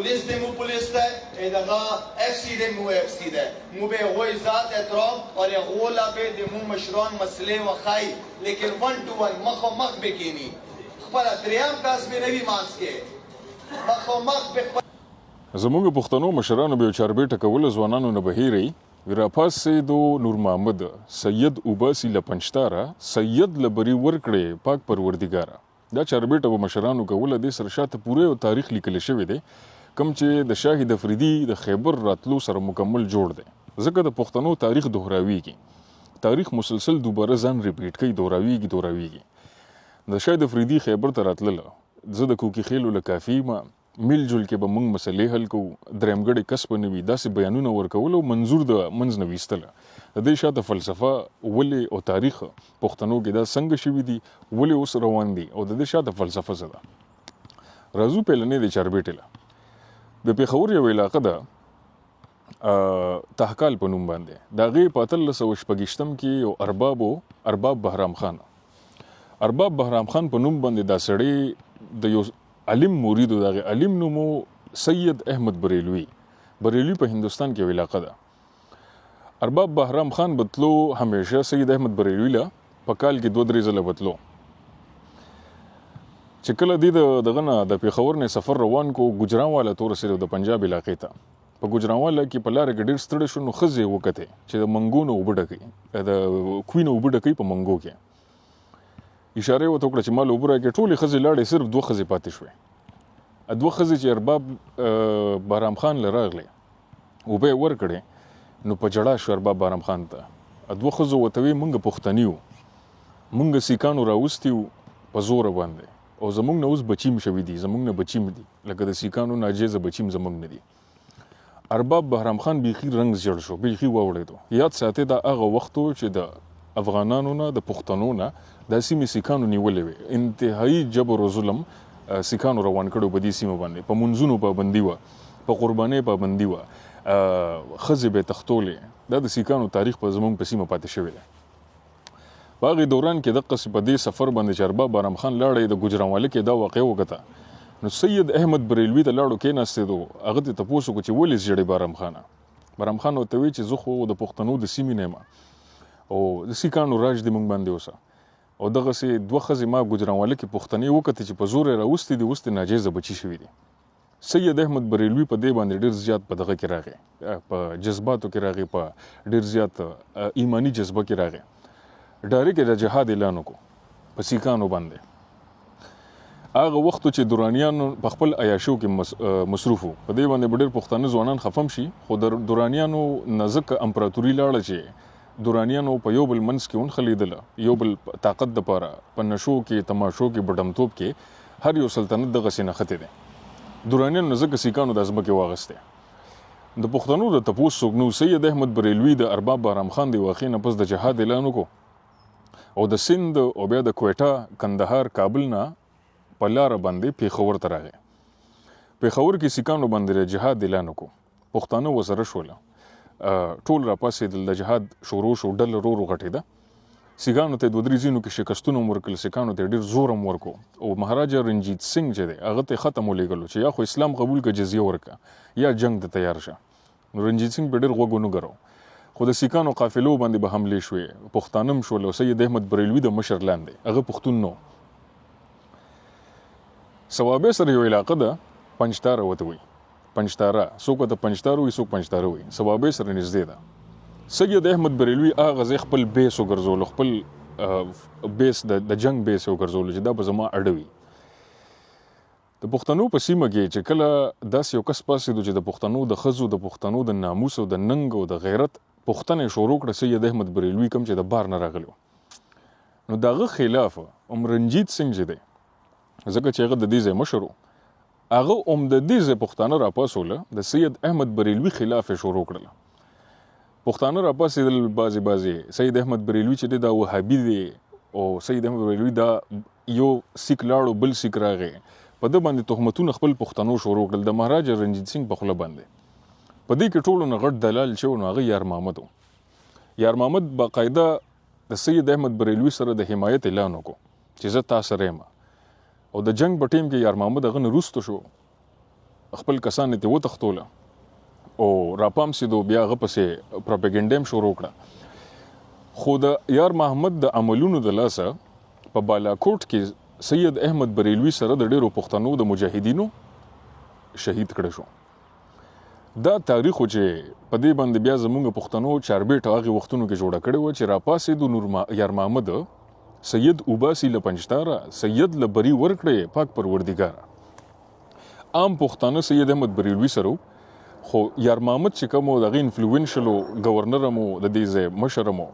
پولیس دی مو پولیس دی، دغه ایف سی دی مو ایف سی دی. مو به هغو عزت احترام او هغو له به د مو مشران مسلې وښایي، لیکن ون ټو ون، مخ او مخ به کینی، خپله دریم کس به نه وي مانځ کې، مخ او مخ به خپل. زموږ پښتنو مشرانو به یو چاربېټه کوله، ځوانانو نه به هېرئ وي. راپاڅېدو نور محمد سید وباسي له پنجتاره، سید له بري ورکړې پاک پروردګاره. دا چاربېټه به مشرانو کوله. دې سره شاته پوره یو تاریخ لیکل شوی دی، کوم چې د شاهد افریدي د خیبر راتلو سره مکمل جوړ دی، ځکه د پښتنو تاریخ دهراویږي، تاریخ مسلسل دوباره ځان ریپیټ کوي، دهراویږي دهراویږي. د شاهد افریدي خیبر ته راتلله، زه د کوکي خېلو له کافي ما میل جل کې به موږ مسلې حل کوو، درېمګړی کس به نه وي، داسې بیانونه ورکول او منظور د منځ نه ویستله. د دې شاته فلسفه ولې او تاریخ پښتنو کې دا څنګه شوي دي، ولې اوس روان دي، او د دې شاته فلسفه څه ده؟ راځو پیلنې د چاربېټې له. د پېښور یوه علاقه ده تهکال په نوم باندې، د هغې په 1826 کې یو ارباب و، ارباب بهرام خان. ارباب بهرام خان په نوم باندې دا سړی د یو علم مرید و، د هغې علم نوم و سید احمد بریلوي. بریلوي په هندوستان کې یو علاقه ده. ارباب بهرام خان به تلو همیشه سید احمد بریلوي له په کال کې 2-3 ځله به تلو. چې کله دی د دغه نه د پېښور نه سفر روان کو، ګوجرانواله ته ورسېدو، د پنجاب علاقې ته. په ګوجرانواله کې په لاره کې ډېر ستړی شو، نو ښځې یې وکتې چې د منګو نه اوبه ډکوي، د کوی نه اوبه ډکوي په منګو کې. اشاره یې ورته وکړه چې ما له اوبه راکړې. ټولې ښځې لاړې، صرف 2 ښځې پاتې شوې. 2 ښځې چې ارباب بهرام خان له راغلې، اوبه یې ورکړې، نو په ژړا شو ارباب بهرام خان ته. 2 ښځو ورته ویې مونږ پښتني یو، مونږ سیکانو راوستي وو په زوره باندې، او زمونږ نه اوس بچیم شوي دي، زمونږ نه بچیم دي، لکه د سیکانو ناجیزه بچیم زمونږ نه دي. ارباب بهرام خان بیخي رنګ زیړ شو، بیخي واوړېدو. یاد ساتئ دا هغه وخت و چې د افغانانو نه، د پښتنو نه دا سیمې سیکانو نیولې وې. انتهایی جبر و ظلم سیکانو روان کړو په دې سیمه باندې. په منځونو پابندي وه، په قربانۍ پابندي وه، ښځې به یې تښتولې. دا د سیکانو تاریخ په زمونږ په سیمه پاتې شوی دی. په هغې دوران کې دقسې په دې سفر باندې چې ارباب بهرام خان لاړی، د ګوجرانواله کې دا واقعه وکته، نو سید احمد بریلوي ته لاړو، کېناستېدو، هغه ته تپوس وکړو چې ولې زیړې بهرام خانه؟ بهرام خان ورته ویې چې زه خو د پښتنو د سیمې نه یم او د سیکانو راج دی مونږ باندې اوسه، او دغسې 2 ښځې ما ګوجرانواله کې پښتنې وکتې چې په زور یې راوستې دي، اوس ترې ناجایزه بچي شوي دي. سید احمد بریلوي په دې باندې ډېر زیات په دغه کې راغی، په جذباتو کې راغی، په ډېر زیات ایماني جذبه کې راغی. ډایرک یې د جهاد اعلان وکړو په سیکانو باندې. هغه وخت چې درانیانو په خپل عیاشو کې مصروف وو، په دې باندې به ډېر پښتانه ځوانان خفه هم شي، خو د درانیانو نه ځکه امپراتوري لاړه چې درانیانو په یو بل منځ کې ونښلېدله، یو بل طاقت دپاره په نشو کې، تماشو کې، بډمتوب کې هر یو سلطنت دغسې نښتی دی. درانیانو نه ځکه سیکانو دا ځمکې واغستې. د پښتنو د تپوس څوک نه و. سید احمد بریلوي د ارباب بهرام خان د واقعې نه پس د جهاد اعلان وکړو او د سند او بیا د کویټه، کندهار، کابل نه په لاره باندې پېښور ته راغی. پېښور کې سیکانو باندې د جهاد اعلان وکړو، پښتانه وسره شول، ټول راپاڅېدل، د جهاد شروع شو، ډله ورو ورو غټېده. سیکانو ته 2-3 ځینو کې شکستونه هم ورکړل، سیکانو ته ډېر زور هم ورکړو. او مهاراجا رنجیت سینګ چې دی هغه ته یې ختم ولېږلو چې یا خو اسلام قبول کړه، جزیه ورکړه، یا جنګ ته تیار شه. نو رنجیت سینګ په ډېر غوږ ونه ګرو، خو د سیکانو قافلو باندې به حملې شوې، پښتانه هم شول. او سید احمد بریلوي د مشر لاندې، هغه پښتون نه و. صوابۍ سره یو علاقه ده، پنجتاره ورته وایي، پنجتاره، څوک ورته پنجتاره وایي، څوک پنجتاره وایي، صوابۍ سره نږدې ده. سید احمد بریلوي هغه ځای خپل بیس وګرځولو، خپل بیس د جنګ بیس یې وګرځولو چې دا به زما اډه وي. د پښتنو په سیمه کې چې کله داسې یو کس پاڅېدو چې د پښتنو د ښځو، د پښتنو د ناموس او د ننګ او د غیرت پوښتنه یې شروع کړه، سید احمد بریلوي کوم چې د بار نه راغلی و، نو د هغه خلاف هم رنجیت سینګ چې دی، ځکه چې هغه د دې ځای مشر و، هغه هم د دې ځای پښتانه راپاڅوله، د سید احمد بریلوي خلاف یې شروع کړله. پښتانه راپاڅېدل بعضې بعضې، سید احمد بریلوي چې دی دا وهابي دی، او سید احمد بریلوي دا یو سیک لاړو بل سیک راغی، په ده باندې تهمتونه خپل پښتنو شروع کړل د مهاراجا رنجیت سینګ په خوله باندې. په دې کې ټولو نه غټ دلال چې و نو هغه یار محمد و. یار محمد باقاعده د سید احمد بریلوي سره د حمایت اعلان وکړو چې زه تا سره یم، او د جنګ په ټیم کې یار محمد هغه نه وروسته شو. خپل کسان یې ترې وتښتوله او راپامسېدو، بیا هغه پسې پروپاګنډه هم شروع کړه. خو د یار محمد د عملونو د لاسه په بالاکوټ کې سید احمد بریلوي سره د ډیرو پښتنو د مجاهدینو شهید کړی شو. دا تاریخ و چې په دې باندې بیا زمونږ پښتنو چاربیټ هغې وختونو کې جوړه کړې وه چې راپاڅېدو نور یار محمد سید وباسي له پنجتاره، سید له بری ورکړې پاک پروردګاره. عام پښتانه سید احمد بریلوي سره خو یار محمد چې کوم د هغې انفلوینشل ګورنر هم و، د دې ځای مشر هم و،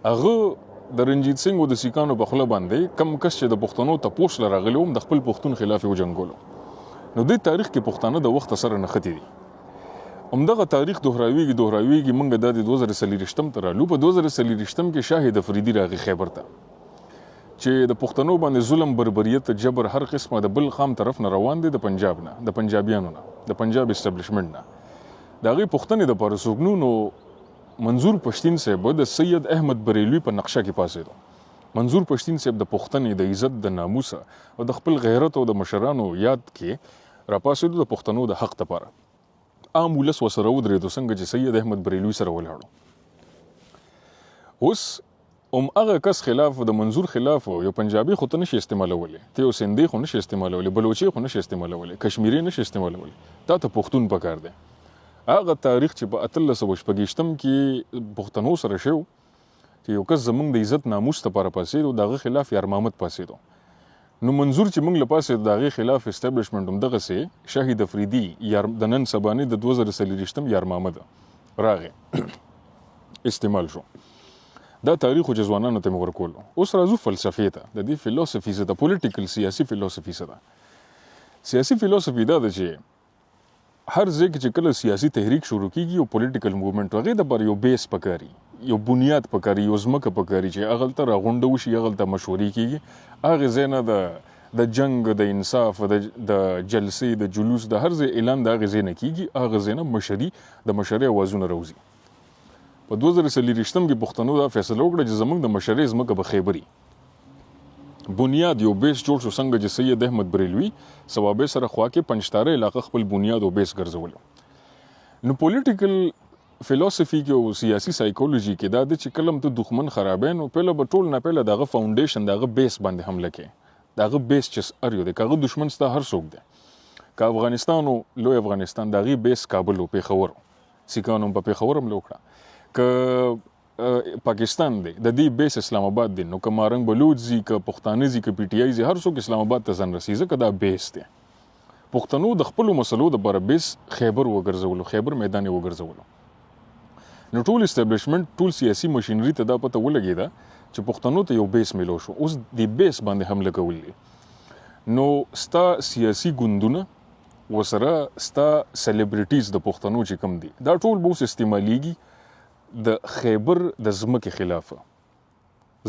هغه د رنجیت سنګ او د سیکانو په خوله باندې کم کس چې د پښتنو تپوس له راغلی وم د خپل پښتون خلاف یې وجنګولو. نو دې تاریخ کې پښتانه د وخته سره نښتي دي. همدغه تاریخ دوهراویږي دوهراویږي. موږ دا د 2024 ته رالو. په 2024 کې شاهد افریدي راغی خیبر ته چې د پښتنو باندې ظلم، بربریت، جبر هر قسمه د بل قام طرف نه روان دی، د پنجاب نه، د پنجابیانو نه، د پنجاب اسټابلیشمنټ نه. د هغې پوښتنې دپاره څوک نو نو منظور پښتین صاحب د سید احمد بریلوي په نقشه کې پاڅېدو. منظور پښتین صاحب د پښتنې د عزت، د ناموس او د خپل غیرت او د مشرانو یاد کې راپاڅېدو د پښتنو د حق دپاره. عام ولس ورسره ودرېدو څنګه چې سید احمد بریلوي سره ولاړو. اوس هم هغه کس خلاف، د منظور خلاف، یو پنجابي خو ته نشي استعمالولی، ته یو سندي خو نشي استعمالولی، بلوچي خو نشي استعمالولی، کشمیري نشي استعمالولی، تا ته پښتون پکار دی. هغه تاریخ چې په 1826 کې پښتنو سره شو چې یو کس زمونږ د عزت ناموس لپاره پاڅېدو، د هغه خلاف یار محمد پاڅېدو. نو منظور چې موږ له پاڅېدو د هغې خلاف اسټابلیشمنټ هم دغسې شاهد افریدي یار د نن سبانې د 2024 یار محمد راغی استعمال شو. دا تاریخ چې ځوانانو ته مې ورکولو. اوس راځو فلسفې ته، د دې فلسفي څه ده، پولیټیکل سیاسي فلسفي څه ده. سیاسي فلسفي دا ده چې هر ځای کې چې کله سیاسي تحریک شروع کیږي او پولیټیکل موومنټ هغې دپاره یو بیس پکاري، یو بنیاد پکاري، یو ځمکه پکاري چې هغلته راغونډه وشي، هغلته مشورې کیږي، هغې ځای نه د جنګ، د انصاف، د جلسې، د جلوس، د هر ځای اعلان د هغې ځای نه کیږي، هغه ځای نه مشري، د مشرۍ اوازونه راوځي. په 2024 کې پښتنو دا فیصله وکړه چې زموږ د مشرۍ ځمکه به خیبري. بنیاد یو بیس جوړ شو څنګه چې سید احمد بریلوي صوابۍ سره خوا کې پنجتاره علاقه خپل بنیاد او بیس ګرځولو. نو پولیټیکل فلسفي کې او سیاسي سایکولوژي کې دا ده چې کله هم ته دښمن خرابې نو پهله به ټول نه پهله د هغه فاونډیشن، د هغه بیس باندې حمله کوې، د هغه بیس چې هر یو دی، که هغه دښمن ستا هر څوک دی، که افغانستان و لوی افغانستان د هغې بیس کابل و پېښور و، سیکانو هم په پېښور حمله وکړه، که پاکستان دی د دې بیس اسلام آباد دی، نو که مارنګ بلوچ ځي، که پښتانه ځي، که پي ټي آی ځي، هر څوک اسلام آباد ته ځان رسي، ځکه دا بیس دی. پښتنو د خپلو مسلو دپاره بیس خیبر وګرځولو، خیبر میدان یې وګرځولو. نو ټول اسټابلیشمنټ، ټول سیاسي مشینري ته دا پته ولګېده چې پښتنو ته یو بیس میلو شو، اوس دې بیس باندې حمله کول دي. نو ستا سیاسي ګوندونه ورسره ستا سلیبریټیز د پښتنو چې کوم دي، دا ټول به اوس استعمالیږي د خیبر د ځمکې خلاف،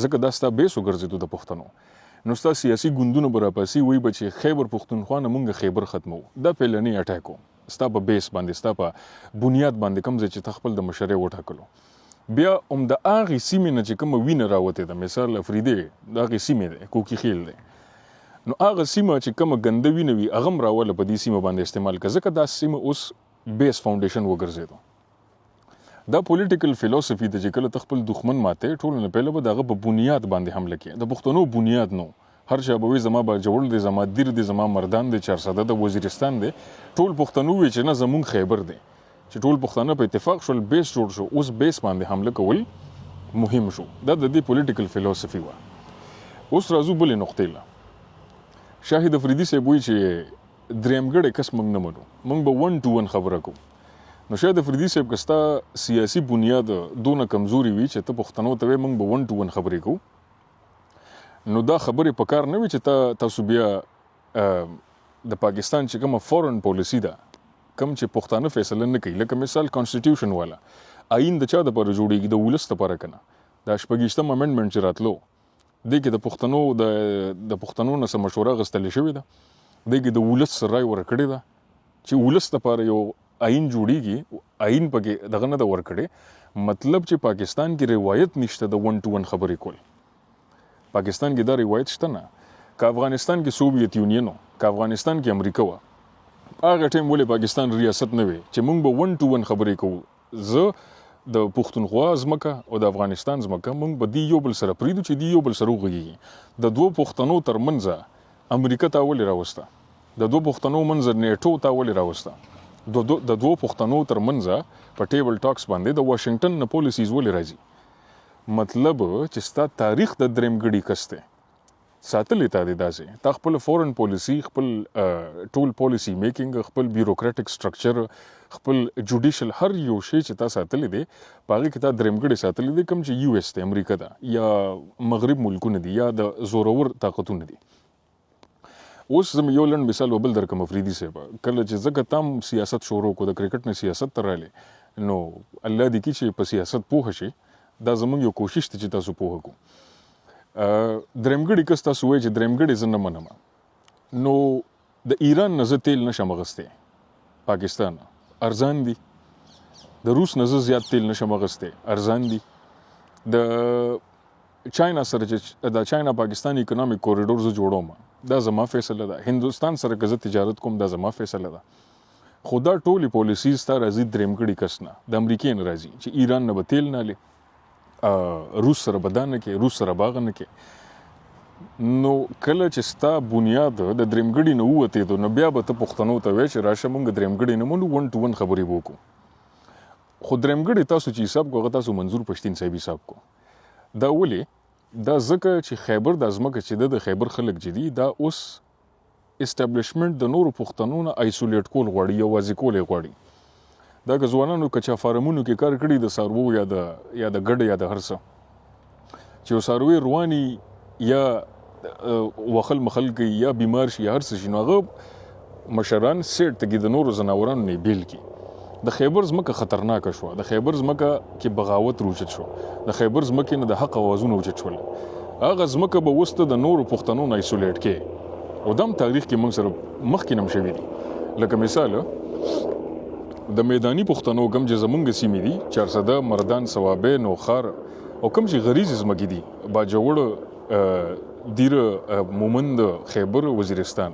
ځکه دا ستا بیس وګرځېدو د پښتنو. نو ستا سیاسي ګوندونه به راپاسي وایي به چې خیبر پښتونخوا نه مونږ خیبر ختموو. دا پیلنی اټیک و ستا په بیس باندې، ستا په بنیاد باندې کوم ځای چې ته خپل د مشرۍ وټاکلو. بیا هم د هغې سیمې نه چې کومه وینه راوتې ده، مثال افریدی د هغې سیمې دی، کوکي خیل دی، نو هغه سیمه چې کومه ګنده وینه وي هغه هم راوله په دې سیمه باندې استعمال کړه، ځکه دا سیمه اوس بیس فاونډیشن وګرځېدو. دا پولیټیکل فلسفي ده چې کله ته خپل دښمن ماتې، ټولو نه پهله به د هغه په بنیاد باندې حمله کوې. د پښتنو بنیاد نو هر چا به وي زما باجوړ دی، زما دیر دی، زما مردان دی، چارسده ده، وزیرستان دی، ټول پښتنو وي چې نه زمونږ خیبر دی. چې ټول پښتانه په اتفاق شول، بیس جوړ شو، اوس بیس باندې حمله کول مهم شو. دا د دې پولیټیکل فلسفي وه. اوس راځو بلې نقطې له. شاهد افریدي صاحب وایي چې درېیمګړی کس موږ نه منو، موږ به 1 to 1 خبره کوو. نو شاهد افریدي صاحب که ستا سیاسي بنیاد دونه کمزوري وي چې ته پښتنو ته وایې موږ به 1 to 1 خبرې کوو، نو دا خبرې په کار نه وي چې تاسو بیا د پاکستان چې کومه فورن پالیسي ده، کوم چې پښتانه فیصله نه کوي، لکه مثال کانسټیټیوشن والا آئین د چا دپاره جوړېږي؟ د ولس دپاره که نه؟ دا 26 امنډمنټ چې راتلو دې کې د پښتنو د پښتنو نه څه مشوره اخیستل شوې ده، دې کې د ولس رای ورکړې ده چې ولس دپاره یو آئین جوړیږي، آئین پکې دغه نه ده ورکړې. مطلب چې پاکستان کې روایت نشته د 1 to 1 خبرې کول، پاکستان کې دا روایت شته نه. که افغانستان کې سوویت یونین و، که افغانستان کې امریکا وه، هغه ټایم ولې پاکستان ریاست نه وي چې مونږ به 1 ټو 1 خبرې کوو؟ زه د پښتونخوا ځمکه او د افغانستان ځمکه مونږ به دی یو بل سره پریدو چې دی یو بل سره وغږیږي. د دوو پښتنو تر منځ امریکا تا ولې راوسته؟ د دوو پښتنو منځ نیټو تا ولې راوسته؟ د دوو پښتنو تر منځ په ټیبل ټاکس باندې د واشنګټن نه پالیسیز ولې راځي؟ مطلب چې ستا تاریخ د درېمګړي کس دی ساتلې تا دی، داسې تا خپل فورن پالیسی، خپل ټول پالیسی میکینګ، خپل بیوروکراټیک سټرکچر، خپل جوډیشل هر یو شی چې تا ساتلې دی، په هغې کې تا درېمګړی ساتلې دی، کوم چې یو ایس دی، امریکا ده یا مغرب ملکونه دي یا د زورور طاقتونه دي. اوس زه یو لنډ مثال به بل درکړم افریدي صاحب. کله چې ځکه تام سیاست شروع کو، د کرکټ نه سیاست ته راغلی، نو الله دې کړي چې په سیاست پوه شي. دا زموږ یو کوشش دی چې تاسو پوه کړو. درېمګړي کس تاسو وایي چې درېمګړی زه نه منم، نو د ایران نه زه تیل نشم اخیستی، پاکستان ارزان دي. د روس نه زه زیات تیل نشم اخیستی، ارزان دي. د چاینا سره چې د چاینا پاکستان اکونومیک کوریډور زه جوړوم، دا زما فیصله ده. هندوستان سره که زه تجارت کوم، دا زما فیصله ده. خو دا ټولې پالیسیز تا راځي درېمګړي کس نه، د امریکې نه راځي چې ایران نه به تیل نه لې، روس سره به دا نه کې، روس سره به هغه نه کې. نو کله چې ستا بنیاد د درېمګړي نه ووتېدو، نو بیا به ته پښتنو ته وایې چې راشه مونږ درېمګړي نه منو، 1 ټو 1 خبرې به وکړو. خو درېمګړي تاسو چې حساب کو، هغه تاسو منظور پښتین صاحب حساب کو. دا ولې؟ دا ځکه چې خیبر دا ځمکه چې ده، د خیبر خلک چې دي، دا اوس اسټابلیشمنټ د نورو پښتنو نه آیسولیټ کول غواړي، یوازې کول یې غواړي. دا که ځوانانو که چا فارمونو کې کار کړي د څاروو یا د ګډې یا د هر څه، چې یو څاروی رواني یا وخل مخل کوي یا بیمار شي یا هر څه شي، نو هغه مشران سیټ ته کې د نورو ځناورانو نه یې بېل کړي. د خیبر ځمکه خطرناکه شوه، د خیبر ځمکه کې بغاوت روچت شو، د خیبر ځمکې نه د حق اوازونه اوچت شول. هغه ځمکه به اوس ته د نورو پښتنو نه آیسولیټ کې، او دا هم تاریخ کې موږ سره مخکې نه هم شوي دي. لکه مثال د میداني پښتنو کوم چې زمونږ سیمې دي، چارسده، مردان، صوابۍ، نوښار، او کوم چې غریزې ځمکې دي، باجوړ، دیر، مومند، خیبر، وزیرستان،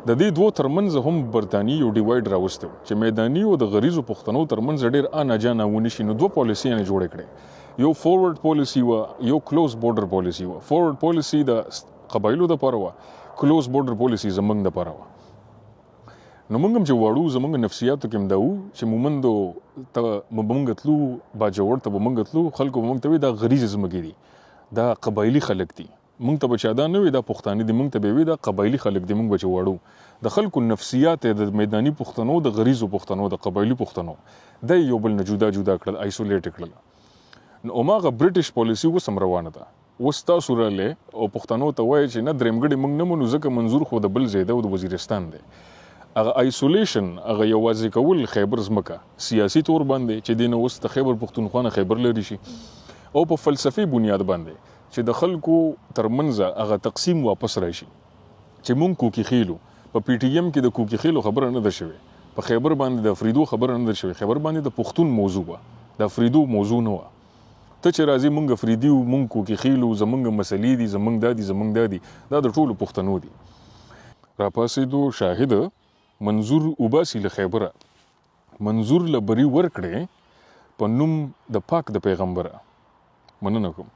د دې دوو ترمنځ هم برتانیې یو ډیوایډ راوستی و چې میداني او د غریزو پښتنو ترمنځ ډېر آنا جانا ونه شي. نو دوه پالیسیانې جوړې کړې، یو فورورډ پالیسي وه، یو کلوز بورډر پالیسي وه. فورورډ پالیسي د قبایلو دپاره وه، کلوز بورډر پالیسي زمونږ دپاره وه. نو موږ هم چې واړو، زمونږ نفسیاتو کې هم دا وو چې مومندو ته به موږ تلو، باجوړ ته به موږ تلو، خلکو به موږ ته وی دا غریزې ځمکې دي، دا قبایلي خلک دي. موږ ته به چا دا نه وي دا پښتانه دي، موږ ته به وي دا قبایلي خلک دي. موږ به چې واړو، د خلکو نفسیات یې د میداني پښتنو، د غریزو پښتنو، د قبایلي پښتنو، دا یې یو بل نه جدا جدا کړل، آیسولیټ کړل. نو هماغه برټش پالیسي اوس هم روانه ده. اوس تاسو راغلئ او پښتنو ته وایئ چې نه، درېمګړي موږ نه منو، ځکه منظور خو د بل ځای دی او د وزیرستان دی. هغه آیسولیشن، هغه یوازې کول خیبر ځمکه سیاسي تور باندې چې دی نه اوس د خیبر پښتونخوا نه خیبر لري شي، او په فلسفي بنیاد باندې چې د خلکو ترمنځ هغه تقسیم واپس راشي چې مونږ کوکي خېلو. په پی ټي ایم کې د کوکي خېلو خبره نه ده شوې، په خیبر باندې د افریدو خبره نه ده شوې، خیبر باندې د پښتون موضوع وه، د افریدو موضوع نه وه. ته چې راځې مونږ افریدي وو، مونږ کوکي خېلو، زمونږ مسلې دي، زمونږ دا دي، زمونږ دا دي، دا د ټولو پښتنو دي. راپاڅېدو شاهد منظور وباسي له خیبره، منظور له بري ورکړې په نوم د پاک د پیغمبره. مننه کوم.